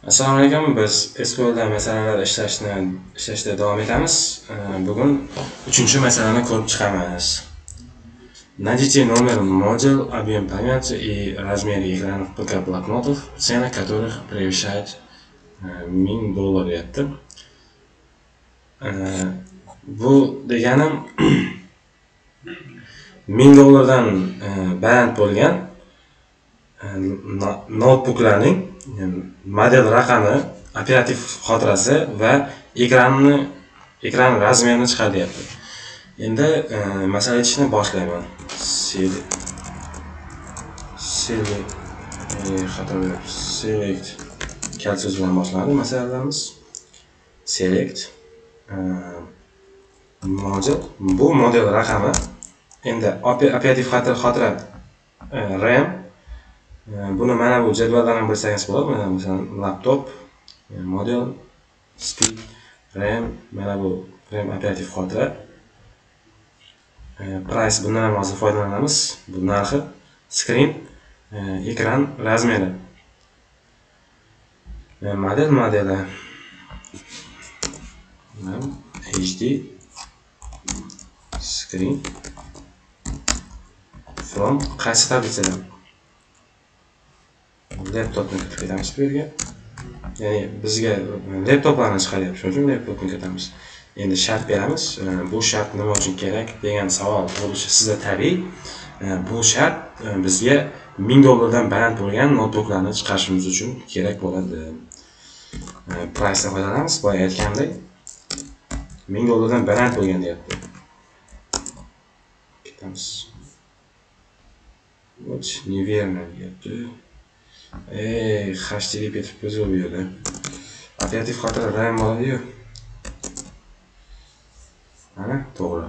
Assalomu alaykum. Biz SQLda masalalar ishlashda davom etamiz. Bugun 3-masalani ko'rib chiqamiz. Найдите номер model, объем памяти и размеры экранов ПК блокнотов, цена которых превышает $1000 deyapti. Bu deganim $1000 dan baland bo'lgan noutbuklarning model raqami, operativ xotirasi va ekran razmerini chiqar deyapti. Endi masala yechishni boshlayman. Select kalit so'z bilan boshlanadi masalalarimiz. Select model, bu model raqami. Endi operativ xotira RAM. Buni mana bu jadvaldan ham bilsangiz bo'ladi. Mana masalan laptop, model, speed, RAM, mana bu RAM operativ xotira. Price, bundan ham hozir foydalanamiz. Bu narxi, screen, ekran razmeri. Model modeli HD screen from qaysi tablitsadan? Laptopni kiritib ketamiz bu yerga. Ya'ni bizga laptoplarni chiqaryapti, shuning uchun laptopni kiritamiz. Endi shart beramiz. Bu shart nima uchun kerak degan savol tug'ilishi sizda tabiiy. Bu shart bizga $1000 dan baland bo'lgan noutbuklarni chiqarishimiz uchun kerak bo'ladi. Price dan foydalanamiz. Boya aytgandek $1000 dan baland bo'lgan deyapti. Ketamiz. Вот неверно deyapti. HTTP ketib bu yerda. Operativ xotira RAM bo'ladi-yu. Mana to'g'ri.